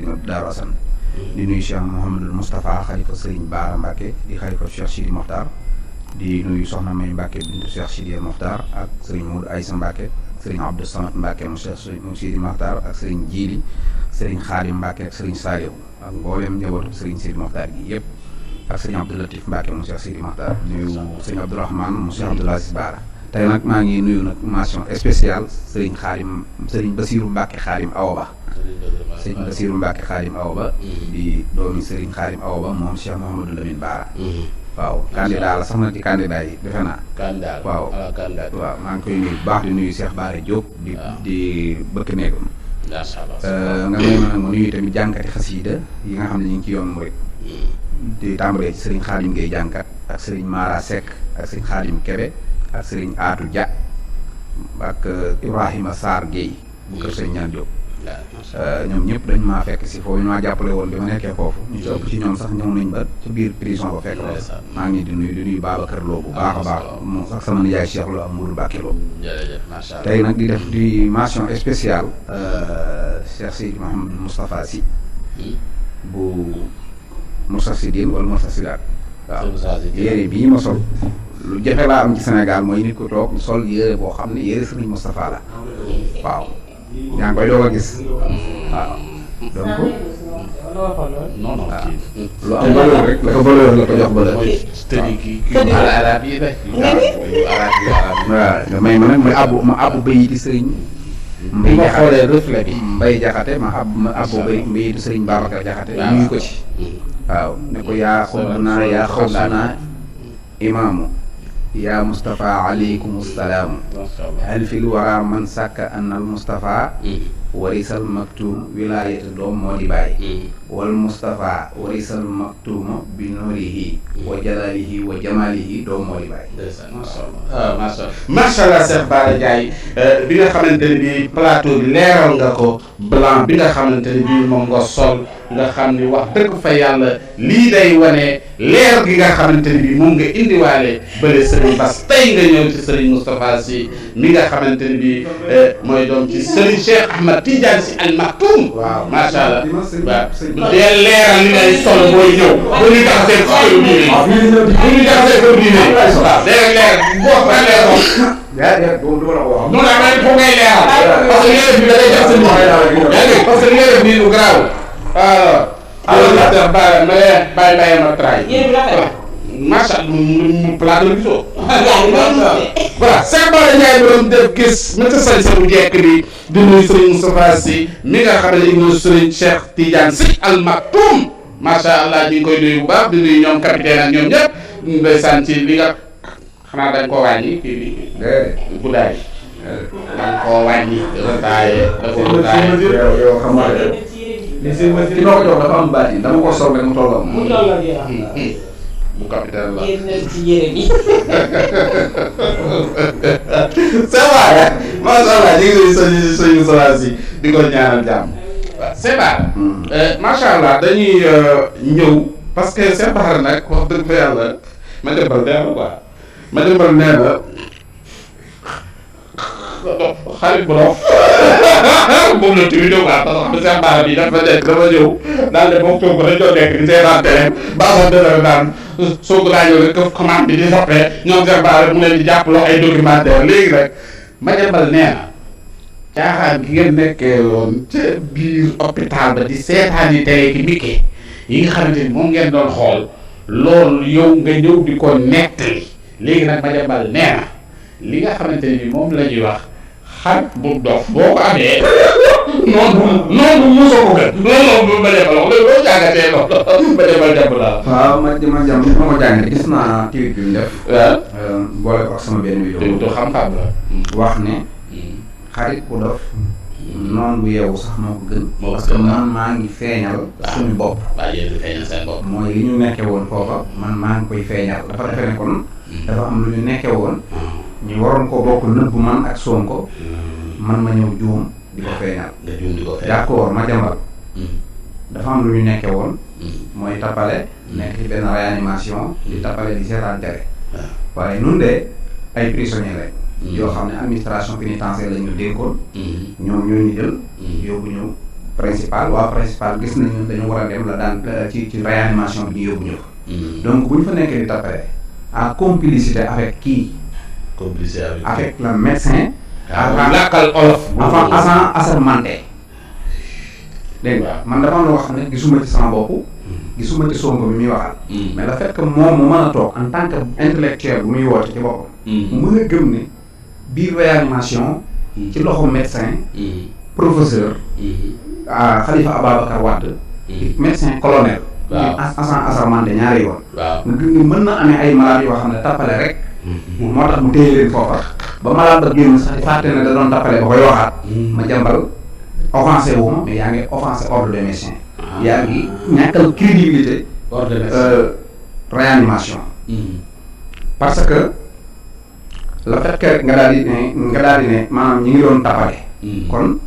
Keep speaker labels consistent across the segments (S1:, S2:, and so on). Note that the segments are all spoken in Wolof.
S1: Daaru Asan di nuyu Cheikh Mouhamadul Moustapha xalifa Serigne Baara Mbacke di xalifa Cheikh Sidi Mokhtar di nuyu Soxna May Mbacke bintu Cheikh Sidi Mokhtar ak Serigne Modou Aïssa Mbacke Serigne Abdou Samad Mbacke mu Cheikh mu Sidi Mokhtar ak Serigne Djili Serigne Khadim Mbacke ak Serigne Saliou ak mboolem njabootu Serigne Sidi Mokhtar gi yëpp ak Serigne Abdou Latif Mbacke mu Cheikh Sidi Mokhtar nuyu Serigne Abdourahmane mu Cheikh Abdoul Aziz Baara. tey nag maa ngi nuyu nag mention spéciale Serigne Khadim Serigne Bassirou Mbacke Khadim Awa Ba. Sëriñ Basiiru Mbacke Xaadim Awa Ba di doomi Sëriñ Xaadim Awa Ba moom Cheikh Mouhamadou Lamine Bara. waaw candidat la sax na ci candidat yi defe naa.
S2: candidat
S1: waaw waaw maa ngi koy nuyu bu baax di nuyu Cheikh Bara Diop. di bëkk néegam. nga may ma nag ma nuyu tamit jànkati xasiida yi nga xam ne ñu ngi ci yoon murit di tàmbalee ci Sëriñ Xaadim Gueye jànkat ak Sëriñ Mara Seck ak Sëriñ Xaadim Kebe ak Sëriñ Atou Dia ak Ibrahima Sarr Gueye bu kër Sëriñ Ñaan Diop. ñoom ñëpp dañ maa fekk si foofu ñu maa jàppale woon bi ma nekkee foofu ñu ci ëpp ci ñoom sax ñëw nañ ba ci biir prison ba fekk loolu maa ngi di nuyu Babacar Lo bu baax a baax moom sax sama nijaay Cheikh Lo am Mourou Bakke Lo tey nag di def di mention spéciale Cheikh Seydi Mouhamadou Moustapha Sy bu Moustarchidine wala Moustarchidaat waaw yére bii ma sol lu jafe laa am ci Sénégal mooy nit ku toog sol yére boo xam ne yére Serigne Moustapha la waaw yaa ngi koy doog a gis waaw donc
S2: non
S1: lu am valeur rek la ko valeur la ko jox valeur.
S2: arab yi rek
S1: waaw nga may ma nag ma abbu bayiti sëriñ mbay
S2: ma
S1: jaxate
S2: xoolee reflet bi
S1: mbay jaxate ma abbu bayiti sëriñ Babacar Jaxate nuyu ko ci waaw ne ko yaa xawsanaa imaamu yaa Moustapha aleykum salaamu hal fil wara man sàkka annal Moustapha warisal maktum wilaayatu doom moo di bàyyi wal Moustapha warisal maktuma bi noorihi wa jalalihi wa jamalihi doom moo di bàyyi.
S2: macha allah Cheikh Bara Ndiaye bi nga xamante ne bii plateau bi leeral nga ko blanc bi nga xamante ne bii moom nga sol nga xam ni wax dëgg fa yàlla lii day wane leer gi nga xamante ne bii moom nga indiwaale bële Serigne Bass tey nga ñëw ci Serigne Moustapha Sy mi nga xamante ne bii mooy doom ci Serigne Cheikh Ahmad Tidiane Sy Al Maktoum.
S1: waaw
S2: macha allah waaw dee leeral li ngay sol booy ñëw bu ñu jaxasee këru diine bu ñu jaxasee këru diine waaw dee leer boo ko leeral.
S1: boobu du ma la ko wax.
S2: non non mais foo ngay leeral parce que yéen bi da ngay jaxase nit parce que yéen bi lu garaaw alors docteur Bara ma leen bàyyi ma traay macha allah mu plat de gisoo voilà Cheikh Bara Ndiaye bi doon def gis na ca sañ bu jekk bi di nuyu Serigne Moustapha Sy mi nga xam ne ibnu Serigne Cheikh Tidiane Sy Al Maktoum macha allah ñu ngi koy nuyu bu baax di nuyu ñoom capitaine ak ñoom ñëpp ndeysaan ci li nga xanaa dañ koo wàññi kii bi guddaay dañ koo wàññi dafa guddaay
S1: yow xam nga ki ma ko jox dafa am baat yi dama ko sol rek mu tolloo
S3: mu tolloo ak yow.
S2: bu capitaine la
S3: génn ci yére bi.
S2: ça va macha allah ñu ngi lay soññu Moustapha Sy di ko ñaanal jàmm waaw c'est Bara macha allah dañuy ñëw parce que c'est Bara nag wax dëgg fa yàlla ma dembal nee na quoi ma dembal nee na xarit bu dof moom la tuuti quoi parce que Cheikh Bara bi dafa ñëw daal de moom toog dañoo nekk di seetaan télé baaxoon dëgg daan soo ko daa ñëw rek këf commande bi di soppee ñoom Cheikh Bara mu leen di jàppaloo ay documentaire léegi rek ma dembal nee na caaxaan gi ngeen nekkee woon ca biir hôpital ba di seetaan yi télé ki mikke yi nga xamante ni moom ngeen doon xool loolu yow nga ñëw di ko nettali léegi nag ma dembal nee na li nga xamante ni moom la ñuy wax xarit bu dof boo ko amee noonu mosoo ko gën loolu ba dembal wax loolu jàngatee loolu ba dembal jàpp daal.
S1: waaw ma ko jàngate gis naa tweet bi mu def. waaw boole ko ak sama benn vidéo.
S2: du xam-xam la.
S1: wax ne xarit bu dof noonu bu yeewu sax moo ko gën. parce que man maa ngi feeñal suñu bopp.
S2: waaw yéen di feeñal seen bopp.
S1: mooy li ñu nekkee woon foofa man maa ngi koy feeñal dafa defe ne kon dafa am lu ñu nekkee woon ñu waroon ko bokk nëbb man ak Sonko man ma ñëw juum di ko feeñal.
S2: nga juum di ko feeñal
S1: d'accord ma jàmbal dafa am lu ñu nekkee woon mooy tappale nekk ci benn réanimation di tappale di seetaan tere waaye nun de ay prisonniers lañ yoo xam ne administration pénitentiaire la ñu dénkoon ñoom ñoo ñu jël yóbbu ñu principal waa principal gis nañu dañu war a dem la daan ci réanimation bi ñu yóbbu ñu ko. donc bu ñu fa nekkee di tappale en complicité avec qui.
S2: complicité
S1: avec le médecin.
S2: waaw làkkal olof.
S1: avant assermenté. dégg nga man dafa am loo xam ne gisuma ci sama bopp. gisuma ci Sonko bi muy waxal. mais le fait que moom mu mën a toog en tant que intellectuel bu muy woote ci boppam. mu mën a gëm ne biir réanimation. ci loxo médecin. professeur. Khalifa Ababacar Wade. médecin colonel. waaw assermenté ñaari yoon. waaw mën na amee ay malades yoo xam ne tappale rek. moo tax mu téye leen foofa ba malade ba génn sax fàtte ne da doon tappale ba koy waxaat. ma jàmbal offensé wu ma mais yaa ngi offensé ordre des médecins. yaa ngi ñàkkal crédibilité. ordre des médecins réanimation. parce que le fait que nga daal di ne maanaam ñi ngi doon tappale. kon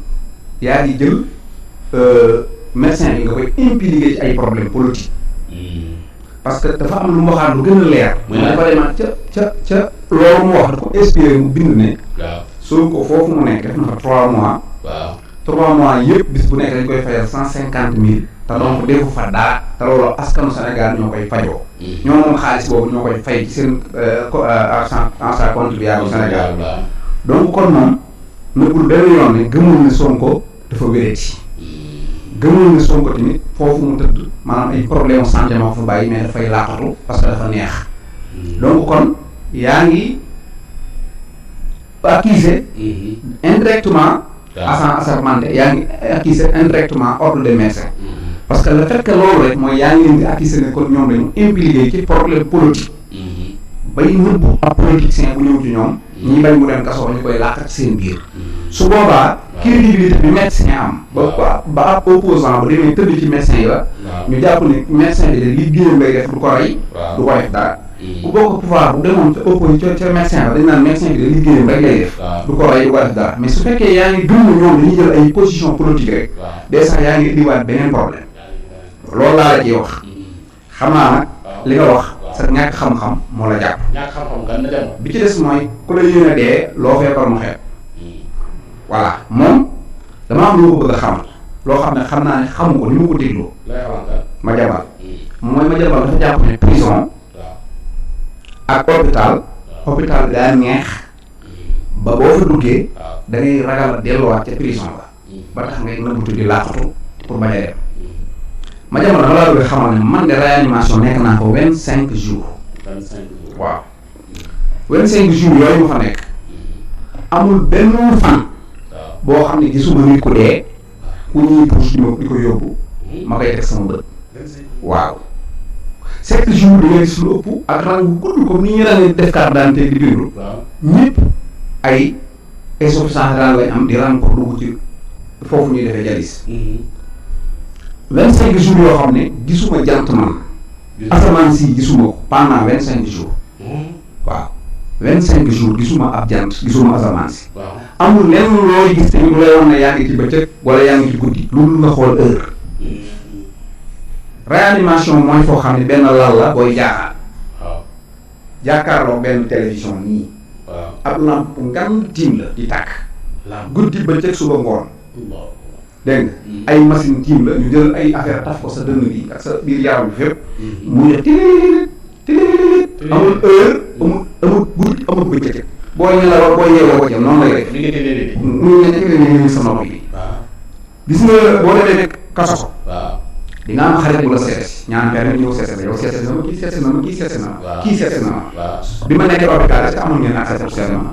S1: yaa ngi jël médecin bi nga koy impliqué ci ay problèmes politiques. parce que dafa am lu mu waxaat lu gën a leer. dafa demaat ca loolu mu wax dafa inspiré mu bind ne. waaw Sonko foofu mu nekk def na fa 3 mois. waaw 3 mois yëpp bis bu nekk dañ koy fayal 150 000. te donc defu fa dara te loolu askanu Sénégal ñoo koy fajoo. ñoo moom xaalis boobu ñoo koy fay ci seen argent contribuable Sénégal. donc kon moom nëbbul benn yoon ne gëmul ne Sonko dafa wéreeti. gëmul ne Sonko tamit foofu mu tëdd maanaam ay problème santé moo fa bàyyi mais dafay laaxatu parce que dafa neex. donc kon yaa ngi accuser indirectement. agent assermenté yaa ngi accuser indirectement ordre des médecins. parce que le fait que loolu rek mooy yaa ngi leen di accuser ne kon ñoom dañu impliqué ci problème politique. bay nëbbu ab politicien bu ñëw ci ñoom. ñi bañ mu dem kaso ñu koy laaxat ci seen biir. su boobaa crédibilité bi médecin am. ba ab opposant bu demee tëdd ci médecin yi la. ñu jàpp ne médecin bi de liggéeyam lay def du ko rey. du ko def dara. bu bokk pouvoir bu demoon ca opposition ca médecin ba dañ naan médecin bi de liggéeyam rek lay def. du ko rey du ko def dara mais su fekkee yaa ngi gëm ñoom dañuy jël ay position politique rek. des sax yaa ngi indiwaat beneen problème. loolu laa la ciy wax. xam naa nag li nga wax sa ñàkk xam-xam moo la jàpp.
S2: ñàkk xam-xam gan na dem.
S1: bi ci des mooy ku la yéene dee loo feebar mu xeeb. voilà moom dama am lu ko bëgg a xamal loo xam ne xam naa ne xamu ko ni mu ko dégloo. ma jabal mooy ma jabal dafa jàpp ne prison ak hôpital bi daa neex ba boo fa duggee da ngay ragal a delluwaat ca prison ba tax ngay nëbbutu di laaxatu pour bañ a dem ma jabal dama laa bëgg a xamal ne man de réanimation nekk naa ko 25 jours. 25 jours waaw 25 jours yooyu ma fa nekk amul benn fan. boo xam ne gisuma nit ku dee ku ñuy puus di ko yóbbu ma koy teg sama bët. waaw 7 jours di nga gis lu ëpp ak rang bu gudd comme ni ñu ràññee def carte d'identité di bindu. ñëpp ay insuffisance rénale lañ am di rang ko dugg ci foofu ñuy defee jalis. 25 jours yoo xam ne gisuma jant man. asamaan si gisuma ko pendant 25 jours. waaw 25 jours gisuma ab jant gisuma asamaan si. amul lenn looy gis tamit lu lay wax ne yaa ngi ci bëccëg wala yaa ngi ci guddi loolu nga xool heure. réanimation mooy foo xam ne benn lal la booy jaaxaar. waaw jàkkaarloo benn télévision nii. waaw ab lampe ngan tiim la di tàkk. guddi bëccëg suba ngoon. dégg nga ay machine tiim la ñu jël ay affaire taf ko sa dënn bi ak sa biir yaram bi fépp. muy def tililit amul heure amul guddi amul bëccëg. boo ñëwee boo yeewoo ko jëm noonu lay def. ñu ngi sa nopp yi. gis nga boo demee kaso. di nga am xarit bu la seet ñaan permis ñëw seet la yow seet na ma kii seet na ma kii seet na ma kii seet na ma. bi ma nekkee hôpital est-ce que amoon ngeen accès pour seet ma.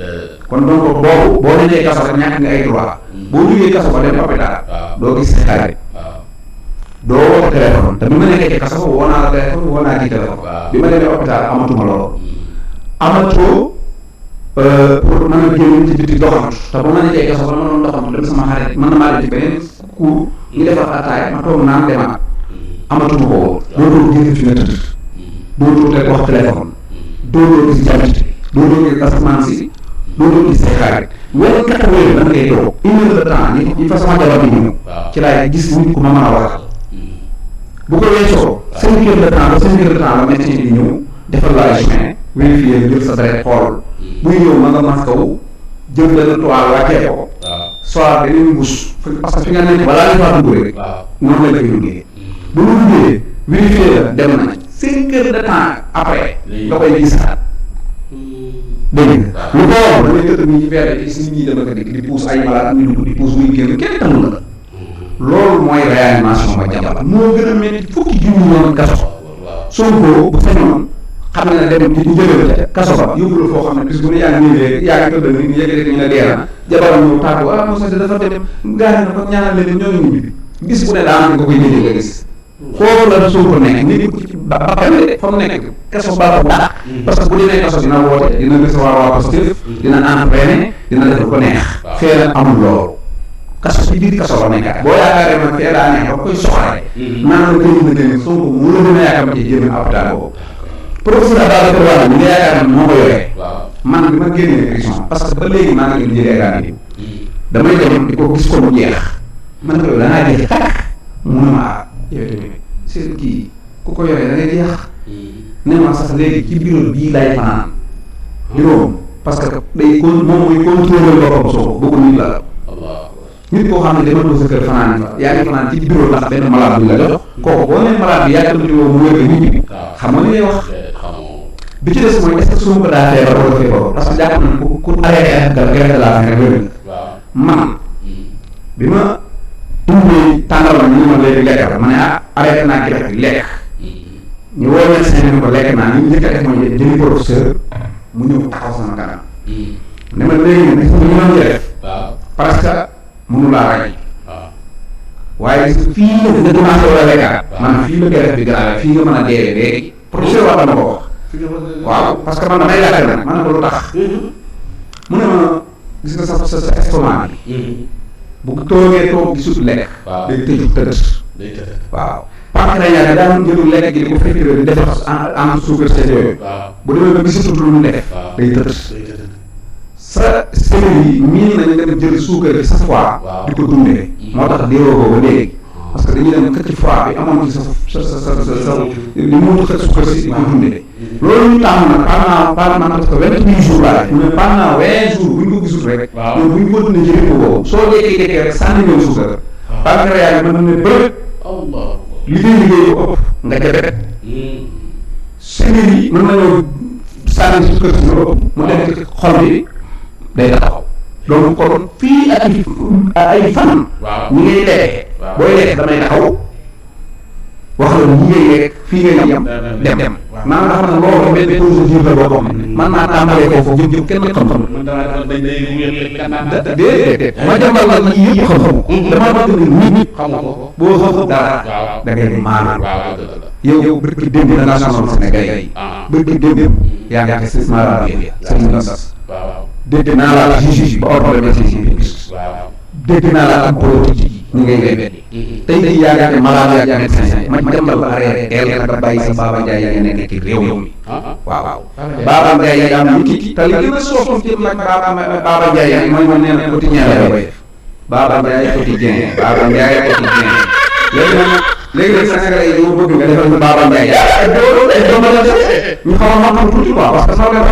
S1: kon donc boobu boo demee kaso rek ñàkk nga ay droit. boo jógee kaso ba dem hôpital. doo gis sa xarit. doo woo ko téléphone te bi ma nekkee ci kaso woo naa la téléphone woo naa ci téléphone. bi ma demee hôpital amatuma loolu. amatoo. pour mën a génn ci biti doxantu te ba ma nekkee kaso ba ma doon doxantu dem sama xarit mën na maa dem ci beneen cour ñu defar ataaya ma toog naan demaat amatuma ko woon. dootoo génn fi nga tëdd. dootoo te wax téléphone. dootoo gis jant dootoo gis asamaan si dootoo gis say xarit. wala kàttan yooyu dama koy toog une heure de temps ñi fa sama jabar bi ñëw. ci laay gis nit ku ma mën a waxal. bu ko weesoo 5 heures de temps ba 5 heures de temps la médecin bi ñëw defal la ay chemin vérifier jël sa deret xool. buy ñëw ma nga mas kaw jël benn toile wàccee ko. soit dañuy mbuus parce que fi nga nekk balaa ñu faa dugg rek noonu la ñu duggee bu ñu duggee vérifié la dem nañ 5 heures de temps après nga koy gisaat dégg nga lu ko waral damay tëdd nii ci feere gis nit ñi dama ko dégg di pousse ay malade ñu dugg di pousse muy génn kenn tamul la loolu mooy réanimation ba jàmbal moo gën a métti fukki junni yoon kaso Sonko bu sañoon xam na ne dem ñu jëlee la kaso ba yóbbu la foo xam ne bis bu ne yaa ngi nii yaa ngi tëdd ni ñu yëg ñu la dee na jabaram ñëw tàggu Moussa dafa dem gaari na ko ñaanal leen ñoo ngi ñibbi bis bu ne daa am nga koy ñëjee nga gis foofu la Sonko nekk nit ko ci bakkan de fa mu nekk kaso ba bu dàq parce que bu demee kaso dina woote dina recevoir waa Pastef dina entraîné dina def lu ko neex fee nag amul loolu kaso ci biir kaso la nekk boo yaakaaree man fee daa neex ba koy soxare naan la gën na gën Sonko mu la gën a yaakaar ci jéem hôpital boobu professeur Ababacar Wade mi nga yaakaar ne moo ko yoree man bi ma génnee prison parce que ba léegi maa ngi leen jëlee garanti damay dem di ko gis ko mu jeex man ko yow da ngaa jeex xax mu ne ma yow tamit c'est kii ku ko yoree da ngay jeex ne ma sax léegi ci bureau bii lay fanaan bureau parce que day moom mooy contrôler boppam soo bëggul nit la nit koo xam ne dama doon sa kër fanaan fa yaa ngi fanaan ci bureau ndax benn malade bi la jox kooku boo nee malade bi yaa ngi mu wér nit ñi xam nga li ngay wax bi ci des mooy est-ce que Sonko daa feebar wala feebar parce que jàpp nañ ku arrêté ak grève de la faim rek wér man bi ma tumbee tàngal ma ñu ma léegi lekk ma ne arrêté naa grève bi lekk ñu woo médecin ne ko lekk naa ñu njëkk a def mooy jëli professeur mu ñëw taxaw sama kanam ne ma léegi nag ñu mën def parce que mënu laa rey waaye fii nga commencé war a lekkaat man fii la grève bi grave fii nga mën a deewee léegi professeur wax na ko wax waaw parce que man damay laajte nag man ko lu tax mu ne ma gis nga sa estomac bi bu toogee toog di sut lekk day tëju tëdd waaw pancréas daa jëlul lekk gi di ko féetewee di defar en suukar seen yooyu bu demee ba gisatul lu mu def day tëdd sa cellules yi miin nañ nga dem jël suukar bi sa foie di ko dundee moo tax déewoo ko ba léegi parce que dañuy dem xëcc foie bi amoon ci sa li mu xëcc suukar si di ko dundee loolu ñu tàmm nag pendant parce que 28 jours laa def mais pendant 20 jours bu ñu ko gisul rek ñoom bu ñu ko dundee ci rythme boobu soo jékkee-jékkee rek sànni ñëw suukar pancréas bi mën na bërëb liggéey bu ëpp nga jabet cellules yi mën nañoo sànni suukar si lu ëpp mu dem ci xol bi day taxaw donc kon fii ak ay fan. ñi ngay lekk. booy lekk damay taxaw wax la ñi ngay lekk fii ngay yem dem. maanaam nga xam ne loolu benn procédure la boo xam ne man maa tàmbalee foofu jëm kenn xam-xam. déedéet ma jàmbal la ñi yëpp xam-xamu ko. dama bëgg nit xamu ko boo xam dara da ngay maanaam. yow bërki démb da ngaa sonal Sénégalais yi. bërki démb yaa ngi ak sëñ Mara Bièye sëñ Bass. dégg naa la ak juge ba ordre de médecin bi dégg naa la ak politique yi ñu ngay weddi tey jii yaa ngi ne malade yaa ngi médecin ma jàmbal la arrêté teel nga bàyyi sa Baba Ndiaye ya nekk ci réew mi waaw Baba Ndiaye yaa am nit te li gën a soof ci nag Baba Ndiaye mooy man nee na quotidien la koy def Baba Ndiaye quotidien Baba Ndiaye quotidien léegi Sénégalais yi ñoo bëgg nga defal ñu Baba Ndiaye ñu xaw a xam tuuti quoi parce que soo leen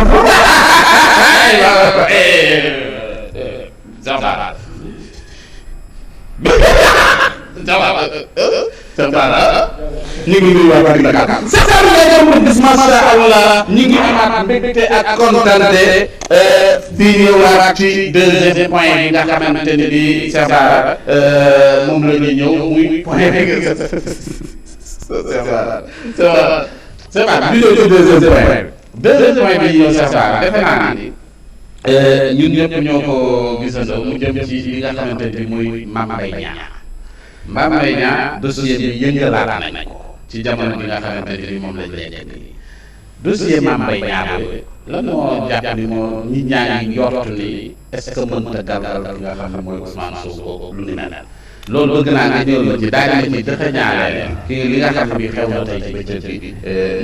S2: ñu ngi nuyu waa Bari Dakar. macha Allah ñu ngi amaat mbégte ak kontante di ñëwaat ci deuxième point bi nga xamante ne bii Cheikh Bara moom la ñuy ñëw muy point bi nga Cheikh Bara di ñëw ci deuxième point bi. deuxième point bi ñëw Cheikh Bara defe naa ni ñun ñëpp ñoo ko gisandoo mu jëm ci li nga xamante ne muy Mame Mbaye Niang. Mame Mbaye Niang dossier bi yëngalaat nañ ko ci jamono bi nga xamante ne moom lañ lay dégg nii dossier Mame Mbaye Niang boobu lan moo jàpp ni moo nit ñaa ngi njort ni est-ce que mënta galgal ki nga xam ne mooy Ousmane Sonko lu ni mel loolu bëgg naa nga ñëw la ci daal ma ci dëkk ñaareel kii li nga xam ne bi xew na tey ci bëccëg bi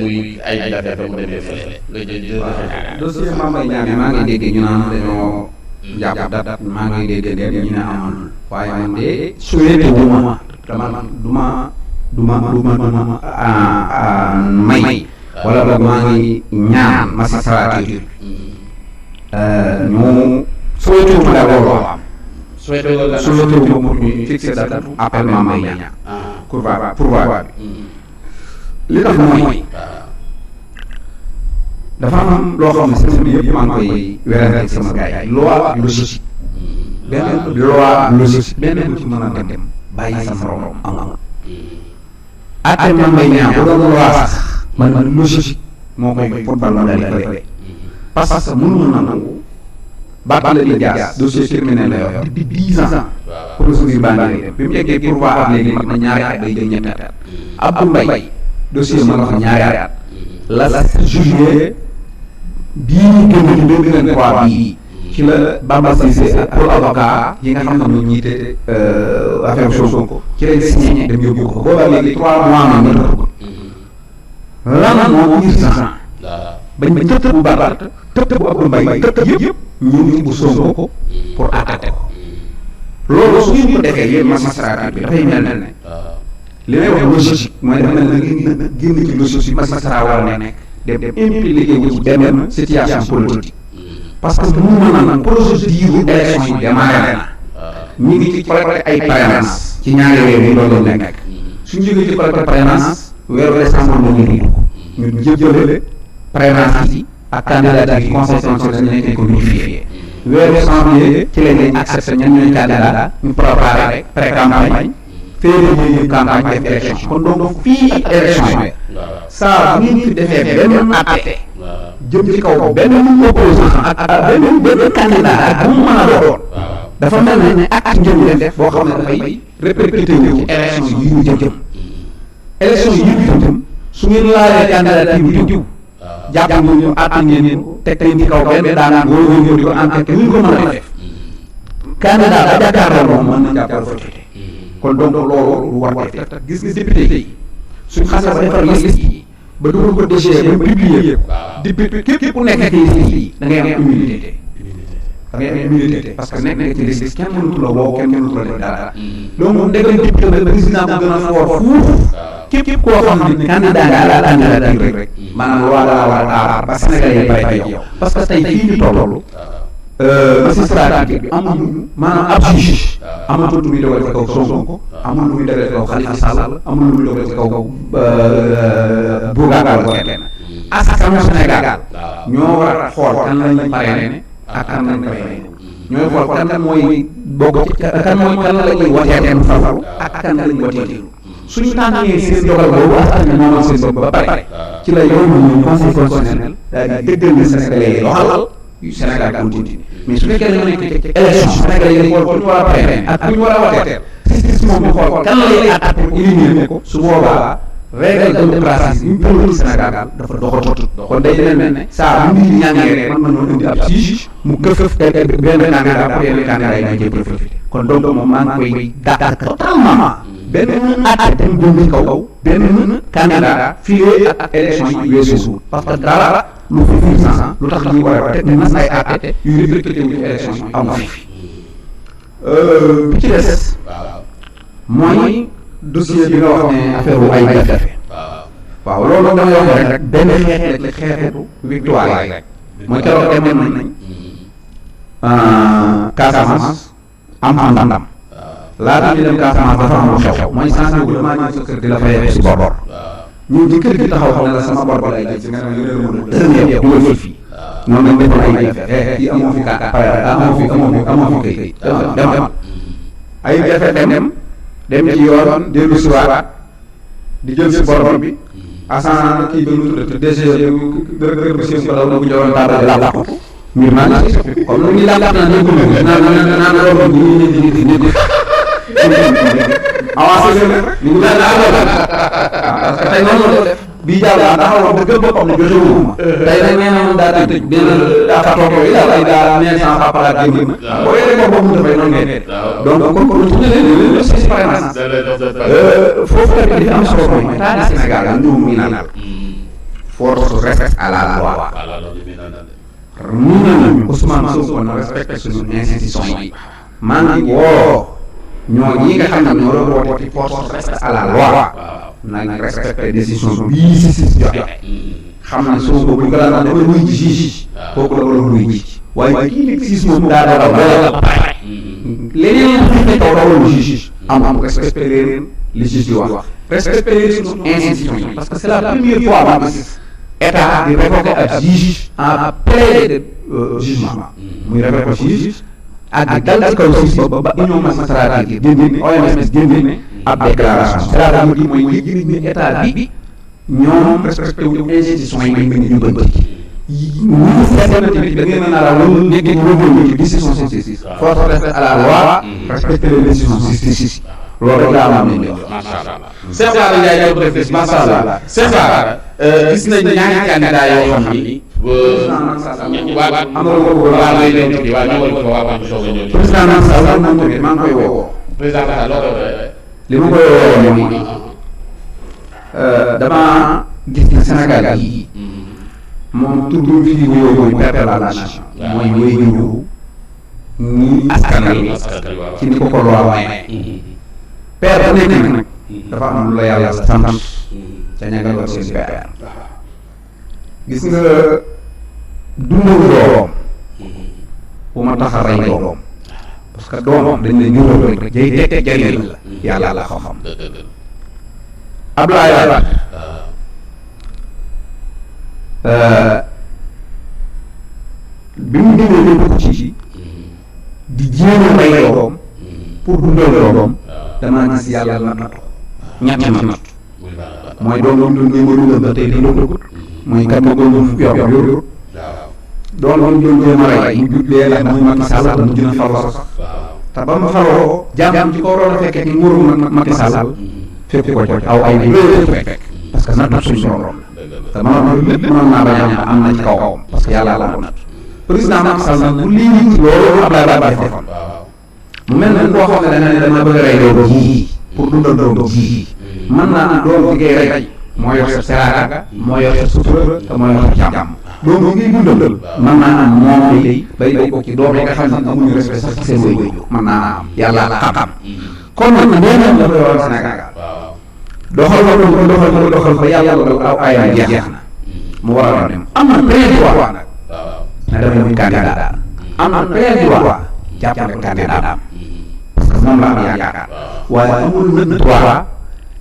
S2: muy ay jafe-jafe mu demee fële nga jël dëkk ñaareel.
S1: dossier Mame Mbaye Niang maa ngi dégg ñu naan dañoo jàpp dat maa ngi dégg ñu ne amul waaye man de souhaité wu ma du ma may wala boog maa ngi ñaan magistrature ñu souhaité wu ma la loolu am souhaité wu moom ñu fixé date appel Mame Mbaye Niang pourvoi bi li tax mooy dafa am loo xam ne semaine bi yëpp maa ngi koy werante ak sama gars yi loi ak logique benn loi logique benn bu ci mën a dem bàyyi sa morom amul atte Mame Mbaye Niang bu doon loi sax man logique moo koy football la lay parce que mënu na nangu Barthélémy Dias dossier criminel la yor depuis 10 ans procédure baa ngi dem bi mu yeggee pourvoi ak léegi mat na ñaari at day jël ñetti at Abdou Mbaye dossier ma nga xam ñaari at la juillet bii ñu génn ci 2023 bii ci la Bamba Cissé ak pour avocat yi nga xam ne ñoo ñiite affaire Sonko ci lañ signé dem yóbbu ko boobaa léegi 3 mois ma mën a lan moo urgent bañ tëb bu Bart tëb bu Abdou Mbaye tëb yëpp ñu ngi bu Sonko pour attaquer ko loolu su ngeen ko defee yéen magistrat bi dafay mel ne li may wax logique mooy dafa mel ne ngeen génn ci logique magistrat war a nekk dem impliqué wu ci benn situation politique parce que mu mën a nag procédure élection yi démarré na ñu ngi ci collecté ay parrainage ci ñaari weer yi loolu la nekk suñu jógee ci collecté parrainage weeru décembre la ñuy dugg ñu jëbale parrainage yi ak candidat yi conseil constitutionnel nekk ko notifié weeru janvier ci lañ leen accepté ñan ñooy candidat ñu préparé pré campagne février ñu campagne def élection kon donc fii ak élection yi saa bu ngeen fi defee benn atte jëm ci kaw benn opposant ak benn candidat ak bu mu mën a doon dafa mel ne acte ngeen def boo xam ne dafay répercuté wu ci élection yi ñu jëm élection yi ñu jëm su ngeen laalee candidat yi diw jàpp ñu àtte ngeen teg leen ci kaw benn daanaka wóor di ko enquête ñu ko mën a def candidat ba jàkkaarloo moom mën na jàppal fa kon donc loolu lu war def gis nga député yi suñ xasee ba defar liste yi ba dugal ko DG ba publier député képp ku nekk ci liste yi da ngay am immunité da ngay am immunité parce que nekk ci liste kenn mënatu la woo kenn mënatu la def dara donc moom ndegam député la président bu gën a fort fuuf képp koo xam ne candidat nga à la candidature rek maanaam loi la war a aar ba Sénégal yi bàyyi yow parce que tey fii ñu toll magistrature bi amuñu maanaam ab juge amatul lu muy dogal ci kaw Sonko amul lu muy dogal ci kaw Khalifa Sall amul lu muy dogal ci kaw Bougane wala kenn askanu Sénégal ñoo war a xool kan lañ parrainé ak kan lañ parrainé ñooy xool kan mooy bokk ci kan la ñuy watee mu falu ak kan la ñuy watee suñu tànnee seen dogal boobu askan wi moomal seen bopp ba pare ci la yow ñu conseil constitutionnel daal di dëggal ne Sénégalais yi doxalal Sénégal continue mais su fekkee dañoo nekk ci élection Sénégalais yi xool ku ñu war a parrainer ak ku ñu war a wateel justice moom ñu xool kan lay atte pour éliminer ko su boobaa règle démocratie ñu politique Sénégal dafa doxatut kon day mel ne saa bu nit ñi ñàngee rek mën nañoo indi ab juge mu këf benn candidat pour yeneen candidat yi ñoo cee profité kon donc moom maa ngi koy dàq totalement benn atte mu jëm ci kaw benn candidat fii ak élection yi weesu parce que dara lu fi lu tax ñu war a teg nas ay atte yu répercuté wu ci élection yi amu fi bi ci des mooy dossier bi nga wax ne affaire wu ay jafe-jafe waaw loolu damay wax rek benn xeetu victoire rek mooy keroog demoon nañ Casamance am ndam laata ñu dem Casamance dafa am lu xew mooy changement bu damaa ñëw sa kër di la fayee si bor ñun ci kër gi taxaw xam ne la sama bor bi lay jël si nga ne yore yow dugal fii noonu lañ defoon ay jafe kii amoo fi amoo fi kayit demal ay jafe dem ci yoon dellu si waat di jël si bor bi asan kii bi nu tuddati DG directeur bi seen ko daw na bu ñëwoon taabal la làqatu mbir maa ngi si comme lu ñu làqat na ñu ko naan loolu ñu avancé leen rek ñu naan parce que tey noonu la def bii jàll daa taxawoon dëgg boppam ne joxe wu ma tey nag nee na moom daa tëj benn daa fa toog yooyu daal ay daa nee sans papa la génn na boo yoree ko boobu dafay noonu ngeen donc kon kon tuuti leen le si parrainage foofu tamit li fi am solo mooy état du Sénégal ñu mi naan force respect à la loi mun nañu Ousmane Sonko na respecté suñu institution yi maa ngi woo ñoo ñi nga xam ne ñoo doon woote ci force respect à la loi nañ respecté décision bii si joxe xam na Sonko bu ñu ko daan dafay wuy ji kooku la war a wuy ji waaye kii li siis moom daa doon la pare leneen li kaw rawal juge am respecté leen li juge di wax respecté leen suñu institution yi parce que c'est la première fois ma gis état di révoquer ab juge en plein de jugement muy révoquer juge ak dal ci kaw juge ba union magistrate yi génne OMS génne ab déclaration c'est-à-dire di mooy yëg ni état bi ñoom respecté wu institution yi may ñu bëgg ñu seetlu tamit da ngeen a nar a loolu nekk ñu ci décision justice force respect à la loi respecter les décisions justice loolu rek laa am nañu wax.
S2: macha allah Cheikh Bara Ndiaye def macha allah Cheikh Bara gis nañ ñaari candidat yoo xam ni. am na lu ko bëgg a lay leen ci waaye ñu war ko waa soog a ñëw.
S1: président Macky Sall moom tamit maa ngi koy woo.
S2: président Macky Sall
S1: li ma koy woo mooy damaa gis ne Sénégal yi moom tur bi fi wuyoo mooy père la nation mooy wéy ñu ñi askan wi ci ni ko loi waaye père bu nekk nag dafa am lu la yàlla sant ca ña nga yor seen père gis nga dundal doom bu ma tax a rey doom parce que doom dañ ne ñuul rek jay teg jariñ la yàlla la ko xam Abdoulaye Wade bi mu génnee lépp ko ci di jéem a rey doom pour dundal doom damaa gis yàlla la nattu ñetti nattu mooy doom doom doon jéem a dundal ba tey doon dëggut mooy kat ma doon fukki yor doom doon jéem a rey mu jut dee ndax mooy Macky Sall mu gën a faloo sax te ba mu faloo jàmm ci ko waroon a fekkee ni nguuru Macky Sall fépp ko aw ay fekk parce que natt suñu borom te man lépp mënoon naa bañ a am na ci kawam parce que yàlla la ko natt président Macky Sall nag bu lii loolu Abdoulaye Wade defoon mu mel ne koo xam ne dana ne dama bëgg a rey doom ji pour dundal doom ji mën naa am doom ji ngay rey moo yor sa seraanga moo yor sa sutura te moo yor sa jàmm doom ji ngay dundal mën naa am moom day bay bokk ci doom yi nga xam ne amuñu respect sax ci seen waajur mën naa am yàlla la xam kon nag beneen la koy war Sénégal doxal ko yàlla aw ayam jeex na mu war a dem am na plein droit nag na def muy candidat am na plein droit jàppale candidat am parce que moom la am yaakaar waaye amul na droit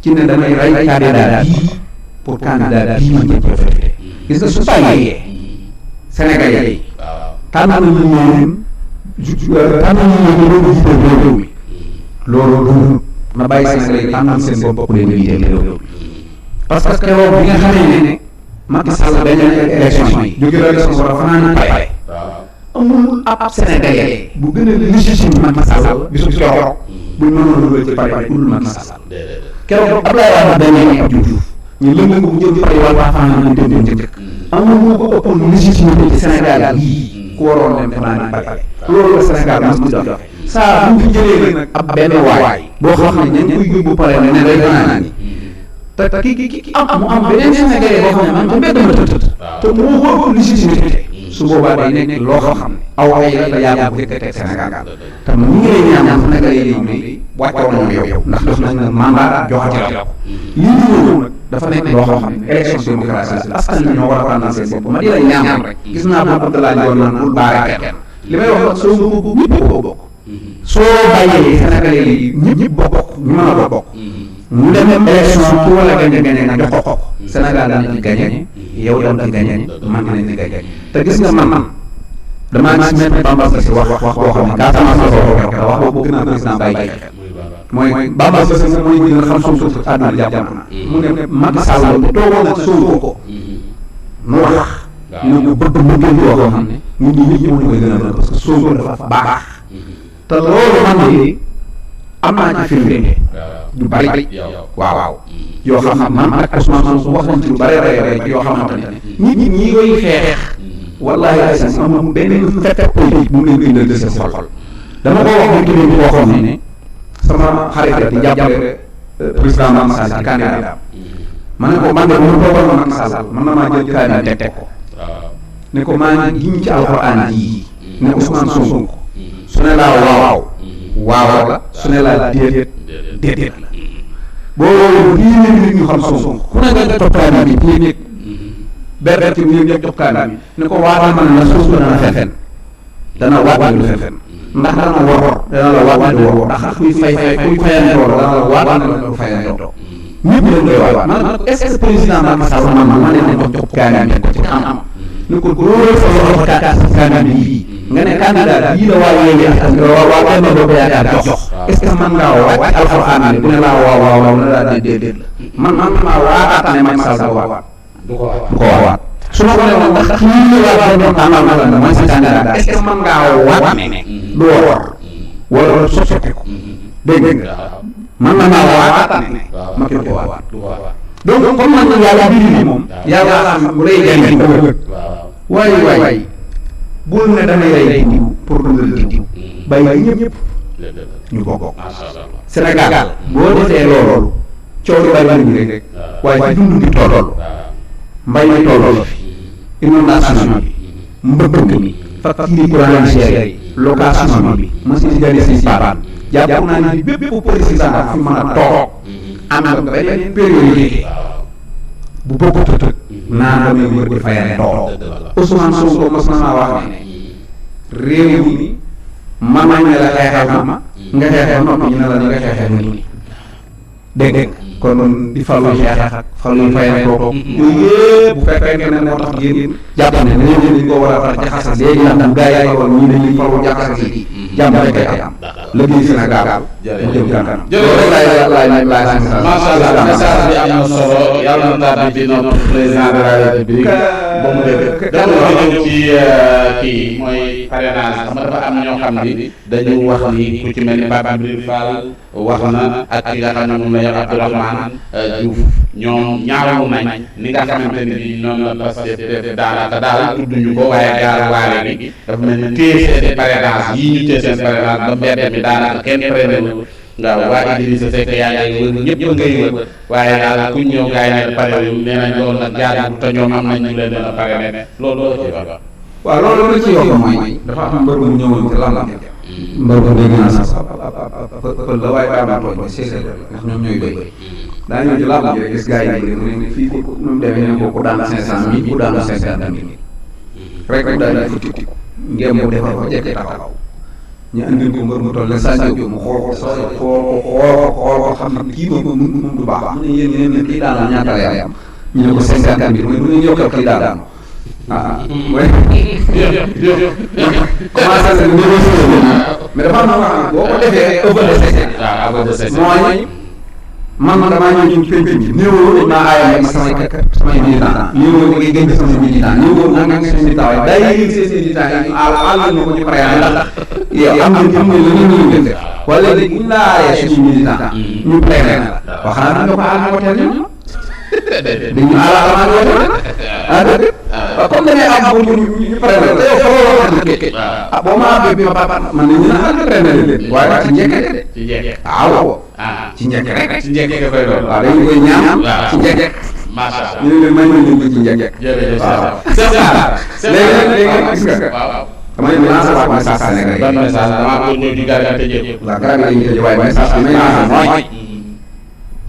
S1: ci ne damay rey candidat bii pour candidat bii ma ñëpp féete gis nga su bàyyee Sénégalais yi tànn nañu leen tànn nañu leen loolu jiite réew mi loolu ma bàyyi Sénégalais yi tànn seen bopp leen jiite réew mi parce que keroog bi nga xamee ne Macky Sall dañ leen élection yi jóge élection war a fanaan pare amul ab Sénégalais bu gën a légitime Macky Sall bisu keroog buñ mënoon dugal ci pare ku dul Macky Sall keroog Abdoulaye Wade dañ ne Abdou Diouf ñu lëngal ko bu jëm ci pare waa fanaan dem njëkk amul ko ëppoon légitimité ci Sénégal yii ku waroon dem fanaan pare loolu la Sénégal mas di dox saa bu fi jëlee nag ab benn waay boo xam ne ña koy yóbbu pare ne day fanaan ni te ki am mu am beneen Sénégalais boo xam ne man mbedd ma tëdd te moo wóor légitimité su boobaa day nekk loo xam ne aw ay la yaa ko fekk teg Sénégal te mu ngi lay ñaan Sénégalais yi ne wàccoon nañu yow ndax def nañ la mandat joxati la ko lii di ñëw nag dafa nekk loo xam ne élection démocratie la askan wi ñoo war a tànnal seen bopp ma di la ñaan rek gis naa boobu Abdoulaye Ndione naan bul baare kenn li may wax nag soo bokk ñëpp ko bokk soo bàyyee Sénégalais yi ñëpp bokk ñu mën a bokk mu dem élection ku wala gañe nga jox ko Sénégal dana ci gañe yow dana ci gañe man dana ci gañe te gis nga man damaa gis même Bamba Cissé wax boo xam ne Casamance la wax boobu gën a président bàyyi xel mooy Bamba Cissé mooy gën a xam suuf àdduna jàpp na mu ne Macky Sall bu toogoon ak Sonko mu wax ñu ne bëgg mu gën yoo xam ne ñun ñi ñëpp koy gën a mën parce que Sonko dafa baax te loolu man de am naa ci firnde du bari waaw yoo xam ne man ak Ousmane Sonko waxoon ci lu bari rek yoo xamante ne nit ñi koy xeex wallaahi ay amul benn fekk politique bu mu leen indil seen xol dama ko wax nit ñi koo xam ne sama xarit di jàppale président Macky Sall ci candidat ma ne ko man de bu ma toogoon Macky Sall man na maa jël candidat teg ko ne ko maa ngi giñ ci alxuraan yi ne Ousmane Sonko su ne laa waaw la su ne laa déedéet la boo lii nit ñu xam Sonko ku ne nga toppaan bi ñi nekk berberti ñi ñëpp toppaan bi ne ko waatal man la Sonko dana fen dana waat lu fen ndax dana la waat di wor ndax kuy kuy fayantoo dana la waat na la fayantoo ñëpp dañ koy waat man ko est-ce que président Macky Sall man leen ko jox kaamil ko ci am ni ko loolu sa loxo kaamil yi nga ne candidat yi la waa Yewwi Askan Wi waa kenn doo ko yaakaar jox est-ce que man ngaa waat alxuraan bu ne laa waaw na daa déedéet man maa waataat ne Macky Sall du ko waat su ma ko ne woon ndax lii la waa doon tànnal na la mooy sa candidat est-ce que man ngaa waat ne du war wala soppeeku dégg nga man maa waataat ne ma ko waat donc comme man yàlla bi ni moom yàlla xam bu lay jàng ko waay bul ne damay rey diw pour dundal diw bàyyi ñëpp ñu bokk Sénégal boo defee loolu coow lu bari ñu rek waaye ci dund bi toll mbay mi toll fi inondation bi mbëkk mi facture courant cher yi location bi machine dialyse paraan jàpp naa ni bépp président fi mën a toog am nga beneen priorité bu bokkut ak naan damay wër di fayal toog Ousmane Sonko mos na wax ne réew mi man nañ ne la xeexal ma nga xeexal noppi ñu ne la nga xeexal nga nii dégg kon di falu xeex ak falu fayal toog yooyu yëpp bu fekkee ne moo tax yéen jàpp ne dañu ko war a jaxase léegi ndax gaa yi woon ñii dañuy falu jaxase yi jàmm rek ay am liggéey Sénégal mu jëm kanam loolu laay
S2: macha allah message bi am na solo yàlla na daal di notre président de la République ba mu dégg dañu ñëw ci kii mooy parrainage xam nga dafa am ñoo xam ni dañu wax ni ku ci mel ni Pape Abdoulaye Fall wax na ak ki nga xam ne moom la yor Abdourahmane Diouf ñoom ñaawu nañ ni nga xamante ni bii noonu la parce que daanaka daal tudduñu ko waaye gaar waale gi dafa mel ni téye seen parrainage yii ñu téye seen parrainage ba mbedd mi daanaka kenn parrainé wu nga waa Idrissa Seck yaa ngi wër ñëpp ngay wër waaye daal kuñ ñëw gars yi ne parrainé nee nañ loolu nag jaarul te ñoom am nañ ñu leen a parrainé loolu la ci wax.
S1: waaw loolu la ci yokk mooy dafa am mbër bu ñëwoon ci lamb mbër bu dégg naa sax pël la waaye daa tooñ ba séeréer la ndax ñoom ñooy béy daa ñëw ci lamb ji rek gis gars yi bëri mu ne fii nu mu demee ne ko ku daan 500 000 ku daan 50 000 rek daal di futti ngeen mu defar ko jekk taxaw ñu andil ko mbër mu toll ne Sadio mu xool ko xam ne kii moom du baax mu ne yéen kii daan ñaata lay am ñu ne ko 50 000 mu ne bu ñu yokkal kii daan mooy commencé na négocier mais dafa am loo xam ne boo ko defee ëpp de sec mooy man damaa ñëw ci penc bi néewoo dañ maa aaye ma samay militant néewoo da ngay gën samay militant néewoo na nga seen militant waaye day yëg seen militant yi ñu àll na ko ñu pare ndax yow am nañ la ñu def wala léegi bu ñu la aayee suñu militant ñu pare na la wax naa nga ko aal woteel ñoom dañu aalaama woteel dëgg comme da ngay am pour ñu pare na te yow foo wax na boo ma amee bi man ne ñu naan pare na leen waaye ci njëkk de
S2: ci njëkk
S1: waaw ci njëkk rek
S2: ci njëkk nga koy doon
S1: waaw dañu koy ñaan ci njëkk
S2: macha allah
S1: ñu ne leen may nañ ko ci njëkk léegi gis nga damay lancer waat message Sénégalais
S2: ban message damaa bëgg ñëw di gàllankoor tëjee
S1: waaw garab yi ñu tëjee waaye message bi may lancer mooy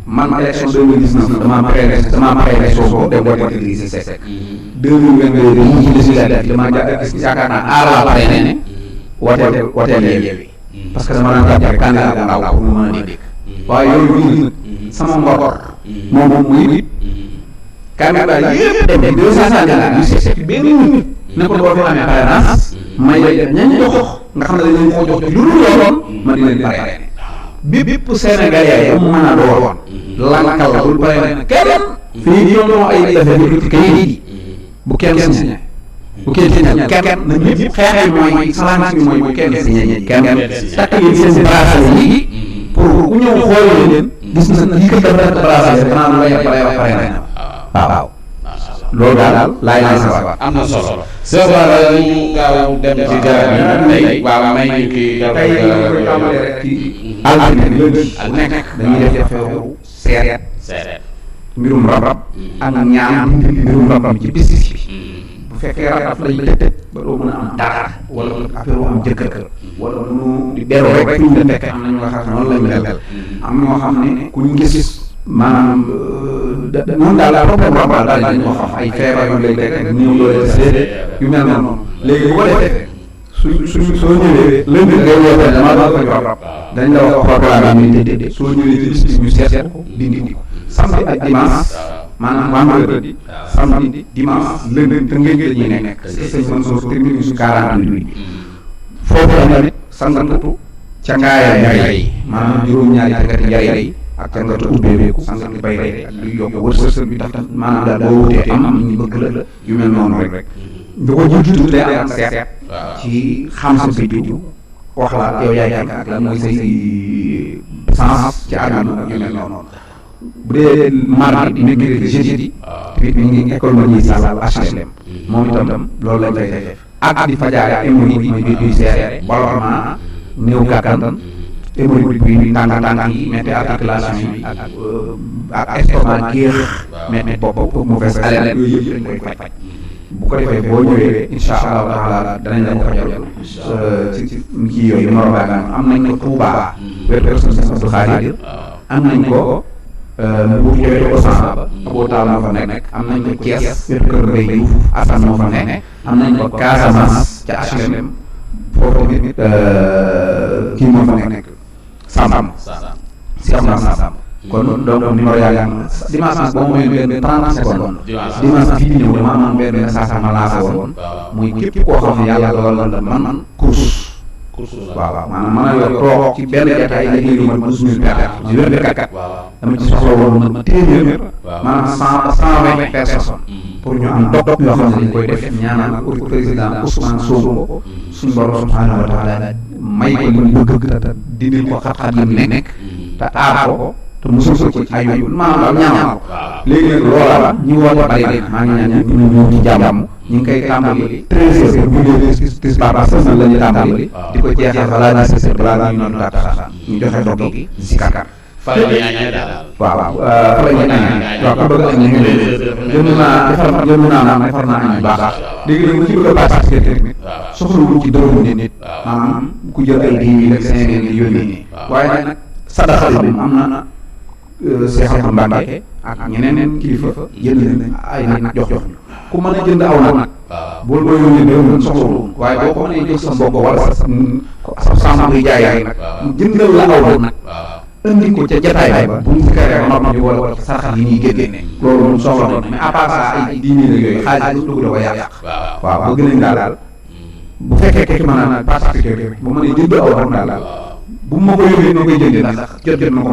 S1: man élection 2019 damaa parrainé Sonko dem wote Idrissa Seck 2022 mu ci législative damaa yaakaar naa aar la parrainé woteel Yewwi parce que dama daan jàpp candidat bu ndaw pour mu mën a dégg waaye yooyu nag sama ngor moom muy candidat yëpp dem 200 candidats yu seet benn nit ne ko doo fi amee parrainage may ñañ jox nga xam ne dañ leen ko jox ci lu dul yoon ma dina leen parrainé bépp Sénégalais bu mu mën a doon lankal bul parrainé kenn fii ñoom ñoo ay defee kayit yi bu kenn signé bu kenn signé kenn na ñëpp xeexee mooy salance bi mooy kenn signé kenn takk yi seen bracelet yi pour ku ñëw xool leen gis na kii kat dafa bracelet xanaa lu lay parrainé waaw loolu daal laay sa waat
S2: am na solo c'est vrai ñu gaaw dem ci garab yi tey waaw may ñu kii
S1: tey ñu koy tàmbalee rek ci altine bi bu nekk dañuy def feewu seet mbirum rab ak ñaan mbirum rab ci bis bi bu fekkee rab lañ la tëj ba doo mën a am dara wala affaire am jëkkër wala mënu di beru rek fi ñu la fekk am na ñu nga xam ne noonu lañ mel am ñoo xam ne ku ñu gis maanaam noonu daal problème rab daal dañ ko xam ay feebar yu lay teg néew doole séedee yu mel noonu léegi bu ko defee soo ñëwee lënd ngay woote dama la ko jox dañ la wax programme yi ñu tëddee soo ñëwee ci bis bi ñu seet ko dindi ko samedi ak dimanche maanaam vendredi samedi dimanche lundi te ngeen dañuy nekk sëñ Mansour terminus 48 bi foofu tamit sangatu ca ngaaya yi maanaam juróom-ñaari tàggati njariñ ak cangatu ubbeeku sangatu bay rek ak luy yokk wërsëg bi tax maanaam daal boo wutee am ñu bëgg la yu mel noonu rek du ko jiitu day am seet ci xam sa biddiw wax la yow yaay kan ak lan mooy say sens ci àdduna ak yu mel noonu bu dee mardi mercredi jeudi tamit mi ngi école ma ñuy sal HLM moom itam loolu lañ koy def ak di fajaare hémorroïde mooy bi duy seere ballonnement néew kàttan hémorroïde bi tàng yi metti articulation yi ak estomac géex metti bopp mu fees haleine yooyu yëpp dañ koy faj bu ko defee boo ñëwee insha allahu taala danañ la ko fajal ci kii yooyu numéro baa am nañ ko Touba wér personne Abdou Khadir am nañ ko Mbour ci wetu Ousmane ba Abou Tall moo fa nekk am nañ ko Thiès wetu Kër Mbaye Diouf Assane moo fa nekk am nañ ko Casamance ca HLM foofu tamit kii moo fa nekk Samb si am na Samb kon donc numéro yaa ngi dimanche boo mooy benn 30 secondes dimanche bii di ñëw dama amoon benn message ma lancé woon muy képp koo xam ne yàlla dogal la man course waaw maanaam mën a yor toog ci benn jataay ay léegi ma 12 000 personnes ci 24 dama ci soxla woon ma téeméer maanaam 120 personnes pour ñu am dog yoo xam ne dañ koy def ñaanal pour président Ousmane Sonko suñu borom subhanahu wa taala may ko li mu bëgg te dindi ko xat-xat yi mu nekk te aar ko te mosul ko ci ay maanaam ñaanal léegi nag loola ñu woote bari maa ngi ñaan ñu ñëw ci jàmm ñu ngi koy tàmbali 13h bu ñu leen gis baax sax la ñuy tàmbali di ko jeexal balaa 17h balaa ñuy noonu taata ñu joxe dog gi zikar
S2: fa la ñuy ñaan daal
S1: waaw fa la ñuy ñaan waaw ku bëgg a ñu jënd naa defar naa añ bu baax léegi nag ci bëgg a participer tamit soxlawul ci dërëmu nit maanaam ku jël ay 10 000 ak 5 000 di yónnee nii waaye nag sadaxa bi am na Cheikh Mbacke ak ñeneen kilifa jënd nañ ay nag jox ñu ku mën a jënd aw nag bool boo yónnee dërëm soxlawul waaye boo ko mënee jox sa mbokk wala sa sàmm buy jaay nag jëndal la aw nag indi ko ca jataay ba bu ñu karee normal bi wala sarax yi ñuy génne loolu moom soxla nañ mais à part ça ay 10 000 yooyu xaalis dugg da ko yàq waaw bëgg nañ daal bu fekkee ki mën a participer bu mënee jënd aw nag daal bu ma ko yónnee noo koy jëndee ndax jot na ko